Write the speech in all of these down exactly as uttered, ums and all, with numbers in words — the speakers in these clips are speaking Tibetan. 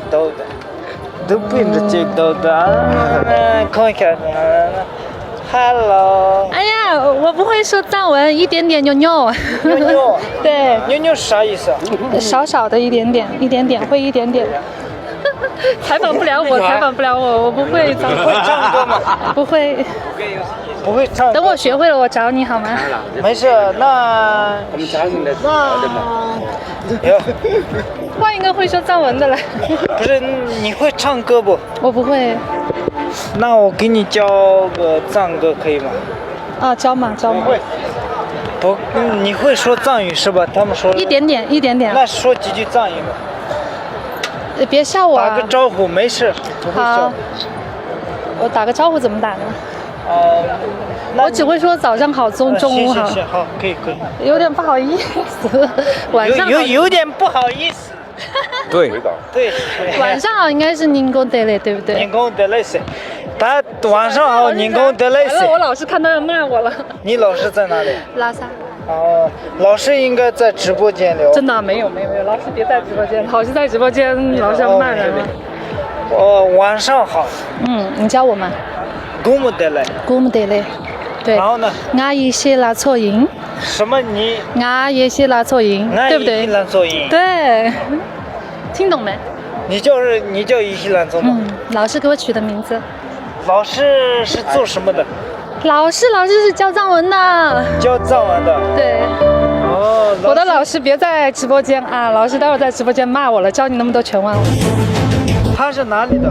རྡོག་ད། སྡུག་པོའི་འདྲི་གཅིག་རྡོག་ད། ཁོང་ཁྱེར། Hello།哎呀，我不会说藏文，一点点，扭扭。扭扭。对，扭扭啥意思啊？少少的一点点，一点点，会一点点。采访不了我，采访不了我，我不会藏文。会唱歌吗？不会，不会唱歌。等我学会了，我找你好吗？没事，那我们家人的那对吧？哎呦，换一个会说藏文的来。不是，你会唱歌不？我不会。那我给你教个藏歌可以吗？啊，教嘛，教嘛。不，你会说藏语是吧？他们说一点点，一点点。那说几句藏语吧，呃别笑我啊打个。招呼，没事，不会笑好。我打个招呼怎么打呢？啊。那我只会说早上好、中中午好。行行行，好，可以可以。有点不好意思，晚上好有有有点不好意思。对，对，晚上好应该是 Ningon Dele，对不对？ Ningon Dele是，他晚上好，Ningon Dele 完了，我是。老师看到要骂我了。你老师在哪里？拉萨。哦，老师应该在直播间聊。真的没有没有没有，老师别在直播间，老师在直播间，老师要骂人了。哦，晚上好。嗯，你教我吗？ Gum Dele。 Gum Dele。对。然后呢？ Nga Yeshe La Tsoyin。 什么你？ Nga Yeshe La Tsoyin，对不对？ Lan Tsoyin。 对。听懂没？ 你叫是你叫 Yeshe Lan Tsoyin 吗？嗯，老师给我取的名字。 老师是做什么的？老师，老师是教藏文的。 教藏文的。对。 哦，我的老师别在直播间啊！老师待会儿在直播间骂我了，教你那么多全忘了。 他是哪里的？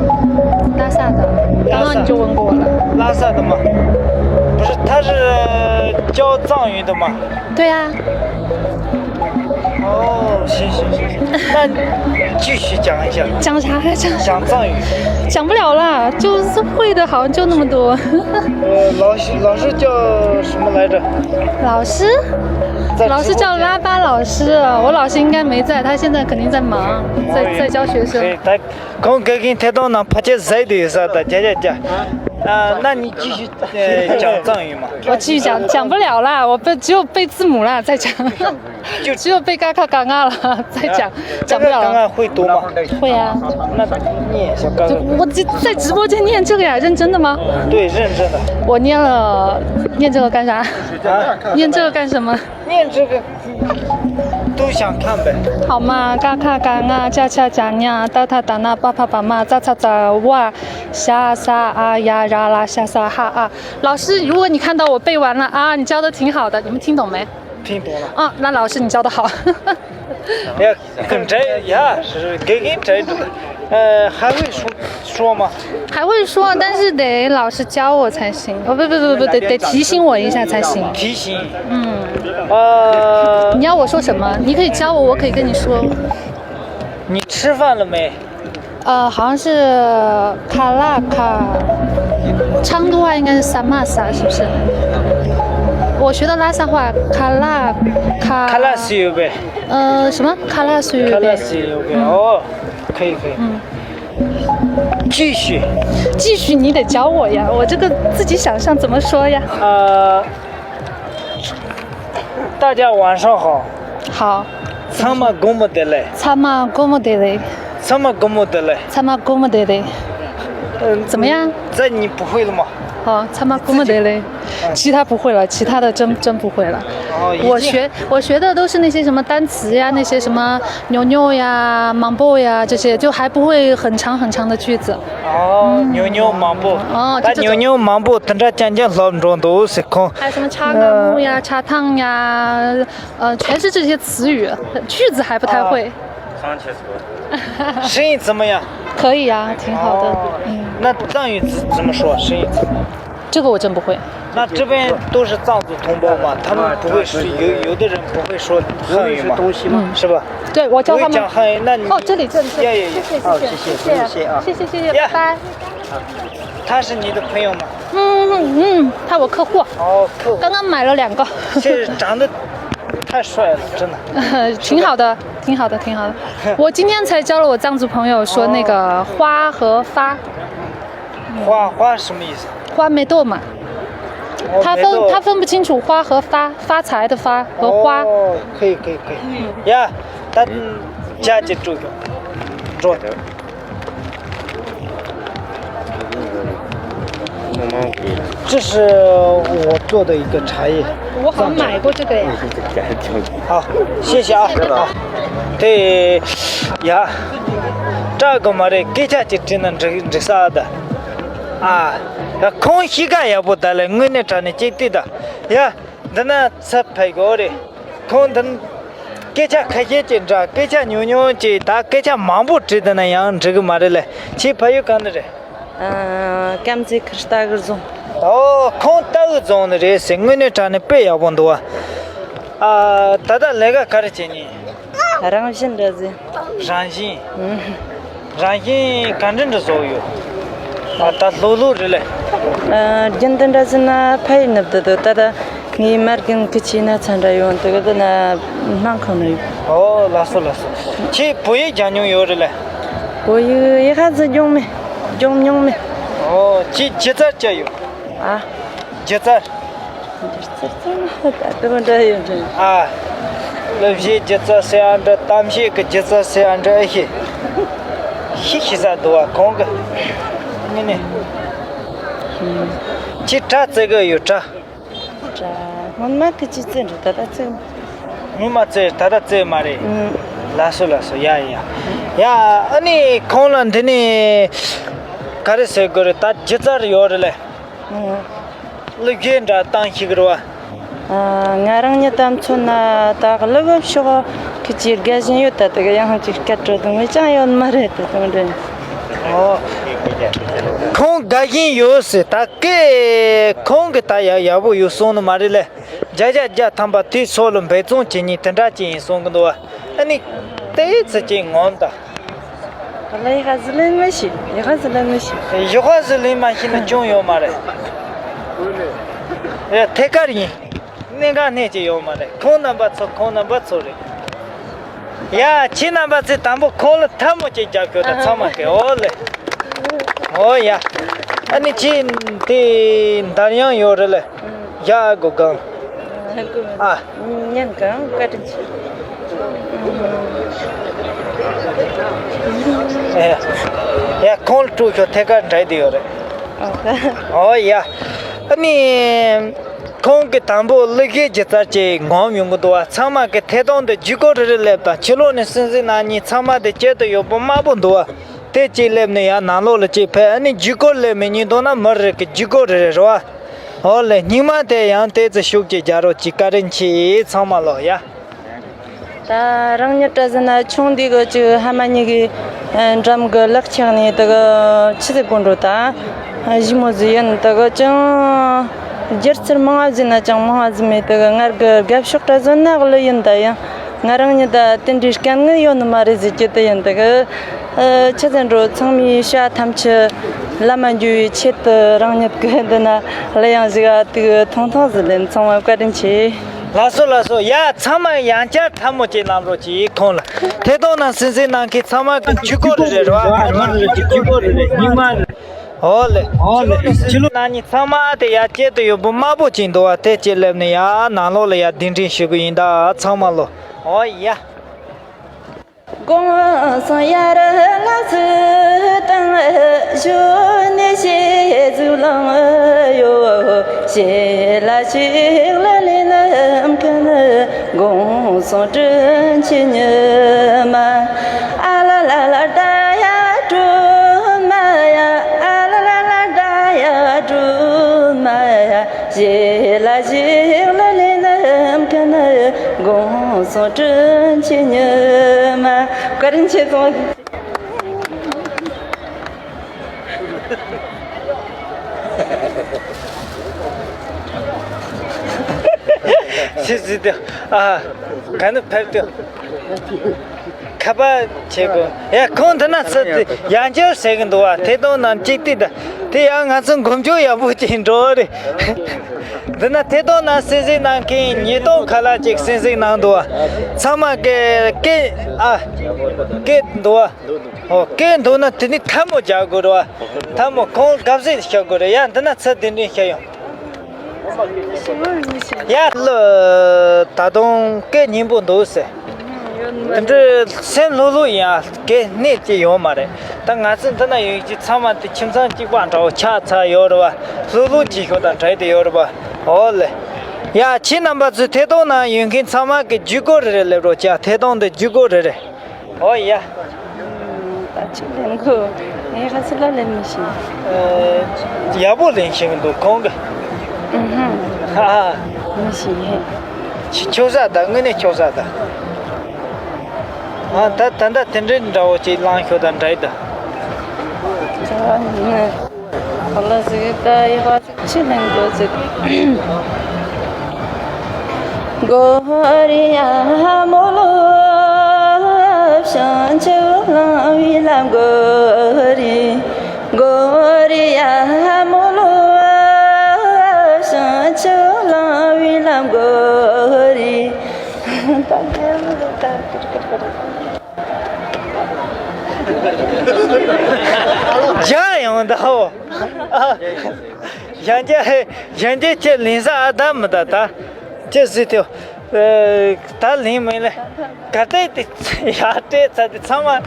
拉萨的，刚刚你就问过我了。 拉萨的吗？不是，他是教藏语的吗？对啊。 哦，行行行行，那你继续讲一下。讲啥呀？讲讲藏语。 讲不了啦，就是会的好像就那么多。 呃，老师老师叫什么来着？ 老师，在老师叫拉巴老师，我老师应该没在，他现在肯定在忙，在在教学生。 对，他刚刚跟台东那拍些菜的意思的，姐姐姐。啊，那你继续呃讲藏语嘛。 我继续讲，讲不了啦，我背只有背字母啦，再讲，就只有背嘎嘎嘎嘎了，再讲讲不了了。刚刚会读吗？会啊。那念一下刚刚。我这在直播间念这个呀，认真的吗？对，认真的。我念了，念这个干啥？啊，念这个干什么？念这个都想看呗。 好嘛，嘎嘎嘎嘎，恰恰恰nha，哒哒哒那，巴啪巴嘛，扎扎扎哇，夏沙啊呀，呀啦夏沙哈啊。老师，如果你看到我背完了啊，你教的挺好的，你们听懂没？听懂了。啊，那老师你教的好。 要跟这呀，是给给这种，呃，还会说说吗？还会说，但是得老师教我才行。哦，不不不不，得得提醒我一下才行。提醒。嗯，呃，你要我说什么？你可以教我，我可以跟你说。你吃饭了没？呃，好像是卡拉卡，昌都话应该是 samasa， 是不是？我学的拉萨话，卡拉卡。 卡拉西有呗。呃，什么卡拉苏？卡拉西有呗。哦，可以可以。嗯，继续。继续你得教我呀，我这个自己想象怎么说呀？呃，大家晚上好。好。 Tsama gomo dele。 Tsama gomo dele。 Tsama gomo dele。 Tsama gomo dele。嗯，怎么样？这你不会了吗？好，tsama gomo dele。其他不会了，其他的真真不会了。哦，已经我学我学的都是那些什么单词呀，那些什么牛牛呀、mambo 呀这些，就还不会很长很长的句子。哦，牛牛忙步。哦，他就这种。牛牛忙步，等着讲讲老中都是空。还有什么 cha ga mu 呀、cha tang 呀，呃，全是这些词语，句子还不太会。声音怎么样？可以啊，挺好的。哦嗯，那藏语怎怎么说？声音怎么样？这个我真不会。那这边都是藏族同胞嘛，他们不会是有有的人不会说汉语嘛，东西吗？是吧？对，我教他们。不会讲汉语，那你哦，这里这里这里，呀呀呀谢谢好谢谢谢谢谢谢啊谢谢谢谢，呀拜拜。他是你的朋友吗？嗯嗯，他我客户，哦，客户。刚刚买了两个。这长得太帅了，真的。挺好的，挺好的，挺好的。我今天才教了我藏族朋友说那个花和发，花花什么意思？花没豆嘛。哦他分他分不清楚花和发，发财的发和花。哦，可以可以可以。呀，他家里住着，住着。这是我做的一个茶叶。我好像买过这个耶。好，谢谢啊。好，对呀，这个嘛的，给下去真的这这啥的啊？空气干也不得了，我那穿的这对的呀，在那吃排骨的，空的。སྐད་ཆ་ཁ་ཤས་ཅིག་འདྲ། སྐད་ཆ་ཉུང་ཉུང་ཅིག་ད་སྐད་ཆ་མང་པོ་དྲིས་བསྡད་ན་ཡང་འགྲིག་གི་མ་རེད་ལ། ཁྱེད་ཕ་ཡུལ་གང་ནས་རེད། ཨ། དཀར་མཛེས་ཁུལ་རྟ་གི་རྫོང་། ཨོ། ཁོང་རྟ་གི་རྫོང་ནས་རེད་ཟེར། དངོས་གནས་དྲང་གནས་དཔེ་ཡག་པོ་འདུག་བ། ཨ། ད་ལྟ་ལས་ཀ་ག་རེ་བྱེད་ཉིན། རང་བཞིན་འདྲ་ཟིན། རང་བཞིན། ཨུ། རང་བཞིན་ག་འདྲ་འདྲ་བཟོ་ཡོད། ཨ། ད་ལྷུག་ལྷུག་རེད་ལ། ཨ། རྒྱུན་དུ་འདྲ་ཟིན་ན་ཕ་ཡུལ་ནུབ་དུ་དུ་ད་ད་ངའི་མ་རྒན་ཁི་ཆེ་ན་ཚ་འདྲ་ཡོང་དུ་གི་དུ་ན་སྣང་ཁོང་ན་ཡོད། ཨོ། ལགས་སོ་ལགས་སོ། ཁྱེད་བོད་ཡིག་སྦྱང་མྱོང་ཡོད་རེད་ལ། བོད་ཡིག་ཡི་ཧ་ཟི་སྦྱོང་མེད། སྦྱོང་མྱོང་མེད། ཨོ། ཁྱེད་སྒྱུ་རྩལ་ཅི་ཡོད། ཨ། སྒྱུ་རྩལ། སྒྱུ་རྩལ་ཙམ་ད་དུང་འདྲ་ཡོད་འདྲ། ཨ། གླུ་གཞས་སྒྱུ་རྩལ་ཟེར་ཡ་འདྲ། གཏམ་བཤད་ཀྱི་སྒྱུ་རྩལ་ཟེར་ཡ་འདྲ། ཨེ་ཤེས། ཤི་ཤི་ས་འདུག་བ་ཁོང་གི། ངི་ནི། ཁྱེད་སྒྲ་བརྩི་གི་ཡོད་སྒྲ། སྒྲ་སྔོན་མ་གི་ཅི་བརྩི་འདྲ་ད་ལྟ་བརྩི། སྔོན་མ་བརྩི་ད་ལྟ་བརྩི་མ་རེད། ཨུ། ལགས་སོ་ལགས་སོ། ཡ་ཡ་ཡ། ཨ་ནི་ཁོང་ལ་འདི་ནི་ག་རེ་ཟེར་དགོས་རེད། ད་སྒྱུ་རྩལ་ཡོད་རེད་ལ། ཨུ། གླུ་གཞས་འདྲ་བཏང་ཤེས་ཀྱི་རེད་བ། ཨ། ང་རང་ཉིད་ད་མཚོན་ན་ད་གླུ་བབ་ཤོག་ཁི་ཅིག་དགའ་བཞིན་ཡོད། ད་དེ་ག་ཡང་ཅིག་སྐད་སྤྲོད་དུ་ངོས་ཀྱང་ཡོད་མ་རེད་དེ་དང་འདྲ། ཨོ། ཁོང་དགའ་བཞིན་ཡོད་ཟེར། ད་སྐད་ཁོང་གི་ད་ཡག་ཡག་པོ་ཡོད་གསུང་ནི་མ་རེད་ལ། བརྒྱ་ཆ་བརྒྱ་ཐམ་པ་དེའི་ཕྱོགས་ལ་འབད་བརྩོན་བྱེད་ཉིན་དེ་འདྲ་ཅིག་ཡིན་གསུང་གི་འདུག་བ། ཨ་ནི་དེའི་ཚེ་ཅིག་ངོམ་ད། ལ་ཡི་ཧ་ཟི་ལེན་མི་ཤེས། ཡི་ཧ་ཟི་ལེན་མི་ཤེས། ཡི་ཧ་ཟི་ལེན་མ་ཤེས་ན་ཅུང་ཡོད་མ་རེད། ཡ། ཐད་ཀར་ཡིན། གནད་འགག་སྣེ་གཅིག་ཡོད་མ་རེད། ཁོང་རྣམ་པ་ཚོ་ཁོང་རྣམ་པ་ཚོ་རེད། ཡ། ཁྱེད་རྣམ་པ་ཚོས་དང་པོ་ཁོང་ལ་ཐལ་མོ་གཅིག་རྒྱབ་ཤོག་ད་ཚང་མ་གི། ཨོ་ལེ། ཨོ་ཡ། ཨ་ནི་ཁྱེད་དེ་འདར་ཡང་ཡོད་རེད་ལེ། ཡ། ཨ་གོ་གང་། ཨ། ཉན་གང་བཀའ་དྲིན་ཆེ། ཡ། ཡ། ཁོང་ལ་སྤྲོད་ཤོག་ཐད་ཀར་འདྲ་དེ་ཡོད་རེད། ཨོ་ཡ། ཨ་ནི། ཁོང་གིས་དང་པོ་གླུ་གཞས་སྒྱུ་རྩལ་ཅིག་ངོམ་ཡོང་གི་འདུག་བ། ཚང་མ་གི་ཐད་གཏོང་དུ་བརྒྱུད་སྐུར་རེ་རེ་སླེབས་དང་། ཕྱི་ལོགས་ནས་སྲིད་འཛིན་ནང་ཉིན་ཚང་མ་དེ་བྱེད་དུ་ཡོད་པོ་དམར་པོ་འདུག་བ། དེ་གཅིག་སླེབས་ནས་ཡང་ནང་ལོགས་ལ་གཅིག་ཕེབས། ཨ་ནི་བརྒྱུད་སྐུར་སླེབས་མི་གཉིས་འདུག་ན་མི་རེ་གི་བརྒྱུད་སྐུར་རེ་རེ་རེད་བ། ཨོ་ལེ། སྙིང་མ་དེ་ཡང་དེ་ཚོ་ཤུགས་ཀྱིས་རྒྱག་རོགས་གྱིས། བཀའ་དྲིན་ཆེ་ཚང་མ་ལོ་ཡ། ད་རང་ཉིད་བཀྲ་ཟེར་ན་ཆུང་དུས་གི་ཅིག་ཕ་མ་གཉིས་ཀྱི་འགྲམ་གི་ལག་ཆགས་ནས་དེ་གི་ཆི་ཟིག་གོ་འགྲོ་ད་ཞི་མོ་ཟིག་ཡིན། དེ་གི་ཅང་སྒྱུ་རྩལ་མང་བ་ཟིན་ན་ཅང་མང་བ་ཟིན་མེད། དེ་གི་ངར་གི་རྒད་ཤོག་བཀྲ་ཟེར་ན་གླུ་ཡིན། ད་ཡང་ང་རང་ཉིད་ད་དེ་འདྲའི་དཀའ་ངལ་ཡོད་ནི་མ་རེད་ཟེར་གྱི་དེ་ཡིན། དེ་གི་ཆི་ཟེར་འགྲོ། ཚང་མའི་བྱ་ཐམས་ཅད་ལམ་མ་འགྱུར་བའི་ཆེད་དུ་རང་ཉིད་གི་འདི་ན་གླུ་དབྱངས་ཞིག་ཨ་དེ་གི་ཐུང་ཐུང་ཟིག་ལེན། ཚང་མ་བཀའ་དྲིན་ཆེ། ལགས་སོ་ལགས་སོ། ཡ། ཚང་མ་ཡང་བསྐྱར་ཐལ་མོ་གཅིག་བསླངས་རོགས་གྱིས་ཁོང་ལ། ཐད་གཏོང་ནང་སྲིད་འཛིན་ནང་གི་ཚང་མ་གི་བརྒྱུད་སྐུར་རེ་རེད་བ། ཨོ་ལེ། ཕྱི་ལོགས་ནས་ཕྱི་ལོགས་ནང་ཉིད་ཚང་མ་དེ་ཡ་བྱེད་དུ་ཡོད་པོ་དམར་པོ་གཅིག་འདུག་བ། དེ་གཅིག་སླེབས་ནས་ཡ་ནང་ལོགས་ལ་ཡ་གདན་འདྲེན་ཞུ་གི་ཡིན་ད་ཚང་མ་ལོ། ཨོ་ཡ། དགོང་སང་ཡར་ལ་ཚུར་བཏང་ཞོན་ནས་ཞེ་ཟུག་ལངས་ཡོད། ཞེ་ལ་ཞིག་ལ་ལས་ནམ་མཁན་དགོང་སང་དྲིན་ཆེ་ཉི་མ། ཨ་ལ་ལ་ལ་ད་ཡ་སྒྲོལ་མ་ཡ། ཨ་ལ་ལ་ལ་ད་ཡ་སྒྲོལ་མ་ཡ། ཞེ་ལ་ཞིག་ལ་ལས་ནམ་མཁན་དགོང་སང་དྲིན་ཆེ་ཉི་མ། བཀའ་དྲིན་ཆེ་སོང་། ཤི་ཟིན་ཏེ། ཨ། ག་ནི་ཕེབས་ཏེ། ཁ་པར་བྱེད་དགོས། ཡ། ཁོང་འདི་ན་ཚུར་དེ་ཡང་བསྐྱར་ཟེར་གི་འདུག་བ། ཐད་གཏོང་ནང་གཅིག་ཏིག་ད། དེ་ཡང་ང་ཚོ་མགོ་མཇུག་ཡག་པོ་ཅིག་འགྲོ་རེད། འདི་ན་ཐད་གཏོང་ནང་གསན་གཟིགས་གནང་མཁན་ཉིས་སྟོང་ཁ་ལག་ཅིག་གསན་གཟིགས་གནང་འདུག་བ། ཚང་མ་སྐད་སྐད་ཨ། སྐད་འདུག་བ། ཨོ། སྐད་འདུག་ན་དེ་ནི་ཐལ་མོ་རྒྱག་དགོས་རེད་བ། ཐལ་མོ་ཁོང་དགའ་བསུ་བྱ་དགོས་རེད། ཡ། འདི་ན་ཚུར་གདན་འདྲེན་བྱ་ཡོང་། ཡ། ལོ། ད་དུང་སྐད་སྙན་པོ་འདུག་ཟེར། ཡོད་ དེ་འདྲའི་སེམས་ལྷོད་ལྷོད་ཡིན་ཨ། གལ་གནད་ཅིག་ཡོད་མ་རེད། ད་ང་ཚོ་འདི་ན་ཡོད་ཀྱི་ཚང་མ་དེ་ཁྱིམ་ཚང་གཅིག་པ་འདྲ་བོ་ཆགས་ཚར་ཡོད་རེད་བ། ལྷོད་ལྷོད་ཅིག་ཤོག་དང་འདྲ་དེ་ཡོད་རེད་བ། འོ་ལེ། ཡ་ཁྱེད་རྣམ་པ་ཚོའི་ཐད་གཏོང་ནང་ཡོད་མཁན་ཚང་མ་གི་བརྒྱུད་སྐུར་རེ་རེ་སླེབས་རོགས་བྱ། ཐད་གཏོང་འདི་བརྒྱུད་སྐུར་རེ་རེ། འོ་ཡ། ད་ཅི་ལེན་གོ། ངས་ཁ་སི་ལ་ལེན་མི་ཤེས། ཨེ། ཡག་པོ་ལེན་ཤེས་ཀྱི་འདུག་ཁོང་གི། ཨུ་ཧུམ། ཧ་ཧ། མི་ཤེས་ཧེ། ཆོ་ས་ད་དངོས་གནས་ཆོ་ས་ད། ཨ་ད་ད་ད་དེ་འདྲའི་འདྲ་བོ་ཅིག་བླངས་ཤོག་ད་འདྲ་ཡི་ད། ད་ནི། ཁོ་ལ་ཟིག་ད་ཡག་པ་ཅི་ལེན་དགོས་ཟིག་གོ་རི་ཡ་མོ་ལོ། བྱང་ཆུབ་ལམ་བའི་ལམ་གོ་རི། གོ་རི་ཡ་མོ་ལོ། བྱང་ཆུབ་ལམ་བའི་ལམ་གོ་རི། རྒྱ་ཡང་ད་ཧོ། གཞན་རྒྱ་གཞན་རྒྱ་ཁྱེད་ལིང་ས་ཨ་ད་མི་ད་ད་ཅི་ཟི་ཐེ། ད་ལིང་མི་ལེ་ག་ཏེ་དེ་ཡ་སྤྲད་ཚ་དེ་ཚང་མ།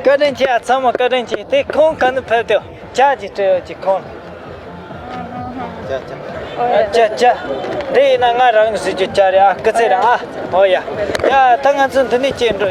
བཀའ་དྲིན་ཆེ་ཨ། ཚང་མ་བཀའ་དྲིན་ཆེ། དེ་ཁོང་ག་ནས་ཕེབས་ཏེ་ཇ་ཅིག་སྤྲད་ཡོད་ཅིག་ཁོང་། ཅ་ཅ། ཅ་ཅ། དེ་ཡིན་ན་ང་རང་གི་ཟིག་རྒྱུ་ཅ་རེད་ཨ། སྐུ་ཚེ་རིང་ཨ། ཨོ་ཡ། ཡ་ད་ང་ཚོ་འདི་ནས་སྐྱེལ་འགྲོ།